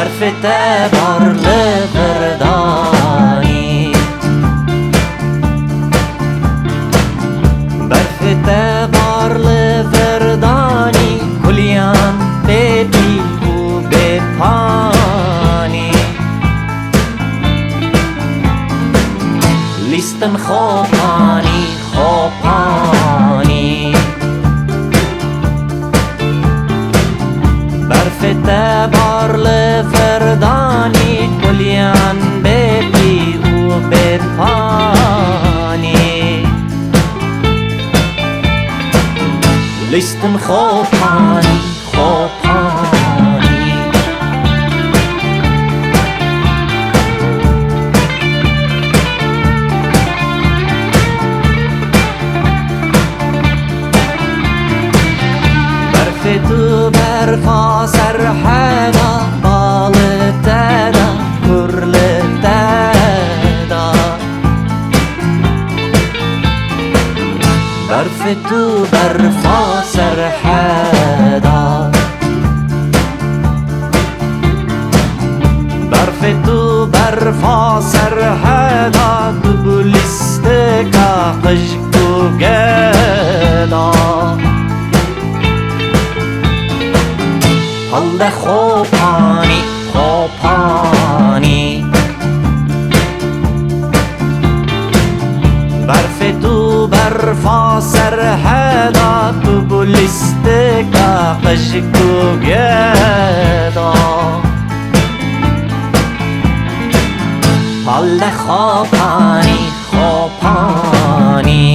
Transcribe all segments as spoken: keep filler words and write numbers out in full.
Berfê te bar li vir danî. Berfê te bar li vir danî, kuliyan bê pî û bê panî. Lîstin xo panî, xo panî. Berfê te bar li vir danî, kuliyan bê pî û bê panî. Lîstin xo panî, xo panî. Berfê tu berfa Serheda, bal li te da, kur li te da. Berfê tu berfa Serheda. Berfê tu berfa Serheda, tu bû lîstika qij û geda. Hilde xo panî, xo panî. Berfê tu berfa Serheda, tu bû lîstika qij û geda. Hilde xo panî, xo panî.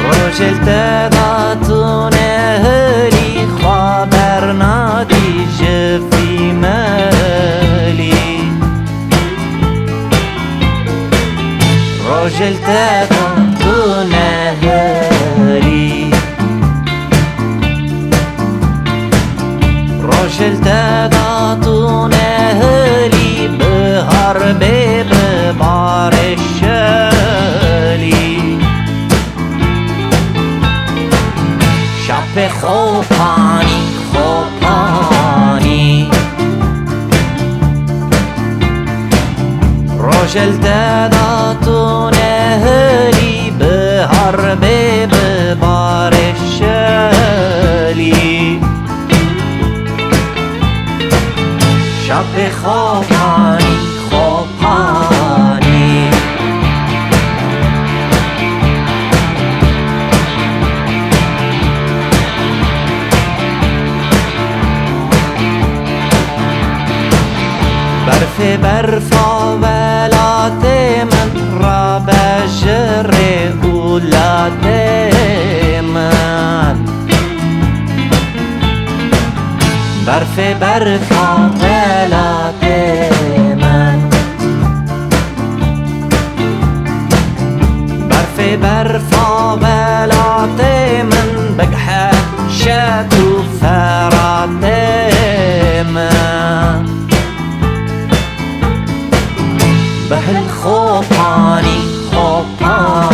Rojê li te da tu nehêlî, xwe bernadî ji vî melî. Rojê li te da tu nehêlî. Rojê li te da tu nehêlî, bihar bê bi barê şelî. Şapê xo panî, xo panî. Çel te da tu nehirî, bihar bê bibare şelî. Şapê xopanî, xopanî. Berfê berfa welatê min, rabe ji rê û latê min. Berfê berfa welatê min. Berfê berfa welatê min, bighe şet û feratê min. Behil xopanî, xopanî.